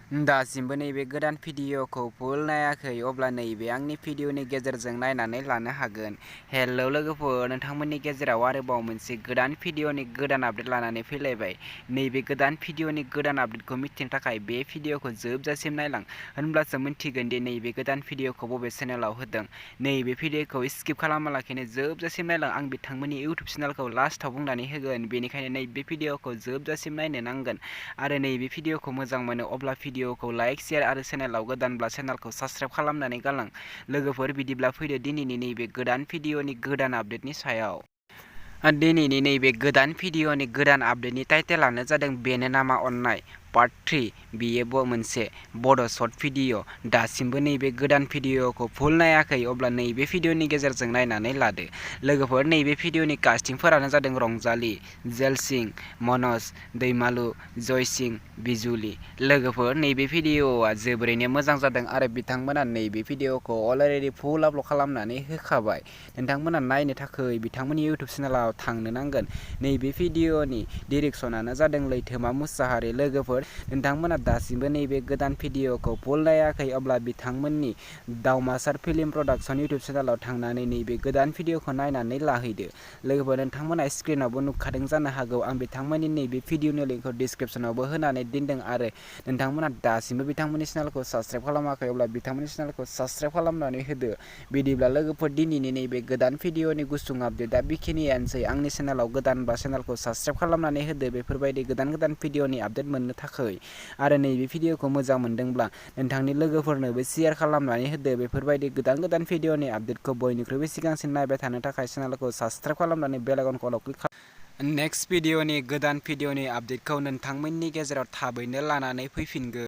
दासिमबो नैबे गोदान भिडिअखौ फुल नायाखै अब्ला नैबे आंनि भिडिअनि गेजेरजों नायनानै लानो हागोन। हेलौ लोगोफोर, नोंथांमोननि गेजेराव आरोबाव मोनसे गोदान भिडिअनि गोदान आपडेट लानानै फैलायबाय। नैबे गोदान भिडिअनि गोदान आपडेटखौ मिथिनो थाखाय बे भिडिअखौ जोबजासिम नायलां, होनब्लासो मिन्थिगोन दि नैबे गोदान भिडिअखौ बबे चेनेलाव होदों। नैबे भिडिअखौ स्किप खालामालाखिनो जोबजासिम नायलां। आं बिथांमोननि इउटुब चेनेलखौ लास्टआव बुंनानै होगोन, बेनिखायनो नैबे भिडिअखौ जोबजासिम नायनो नांगोन। आरो नैबे भिडिअखौ मोजां मोनो अब्ला भिडिअखौ लाइक, शेयार आरो चेनेलाव गोदानब्ला चेनेलखौ साबस्क्राइब खालामनानै गालां। लोगोफोर, बिदिब्ला फैदो दिनैनि नैबे गोदान भिडिअनि गोदान आपडेटनि सायाव। दिनैनि नैबे गोदान भिडिअनि गोदान आपडेटनि टाइटेलानो जादों बेनो नामा अननाय पार्ट 3। बेयो मोनसे बड' शर्ट भिडिअ। दासिमबो नैबे गोदान भिडिअखौ फुल नायाखै अब्ला नैबे भिडिअनि गेजेरजों नायनानै लादो। लोगोफोर, नैबे भिडिअनि कास्टिंफोरानो जादों रंजाली, जेलसिं, मनज, दैमालु, जयसिं, बिजुली। लोगोफोर, नैबे भिडिअआ जोबोरैनो मोजां जादों आरो बिथांमोना नैबे भिडिअखौ अलरेडि फुल आपल'ड खालामनानै होखाबाय। नोंथांमोना नायनो थाखाय बिथांमोननि इउटुब चेनेलाव थांनो नांगोन। नैबे भिडिअनि डिरेक्सनानो जादों लैथोमा मुसाहारि। लोगोफोर, नोंथांमोना दासिमबो नैबे गोदान भिडिअखौ फुल नायाखै अब्ला बिथांमोननि दावमासार फिल्म प्रडाक्सन इउटुब चेनेलाव थांनानै नैबे गोदान भिडिअखौ नायनानै लाहैदो। लोगोफोर, नोंथांमोना स्क्रिनावबो नुखादों जानो हागौ। आं बिथांमोननि नैबे भिडिअनि लिंकखौ डिसक्रिपसनावबो होनानै दोनदों आरो नोंथांमोना दासिमबो बिथांमोननि चेनेलखौ साबस्क्राइब खालामाखै अब्ला बिथांमोननि चेनेलखौ साबस्क्राइब खालामनानै होदो। बिदिब्ला लोगोफोर, दिनैनि नैबे गोदान भिडिअनि गुसुं आपडेटआ बेखिनियानोसै। आंनि चेनेलाव गोदानबा चेनेलखौ साबस्क्राइब खालामनानै होदो बेफोरबायदि गोदान गोदान भिडिअनि आपडेट मोननो थाखाय। आरो नैबे भिडिअखौ मोजां मोनदोंब्ला नोंथांनि लोगोफोरनोबो शेयार खालामनानै होदो। बेफोरबायदि गोदान गोदान भिडिअनि आपडेटखौ बयनिख्रुइबो सिगांसिन नायबाय थानो थाखाय चेनेलखौ साबस्क्राइब खालामनानै बेल आइकनखौ क्लिक खालाम। नेक्स्ट भिडिअनि गोदान भिडिअनि आपडेटखौ नोंथांमोननि गेजेराव थाबैनो लानानै फैफिनगोन।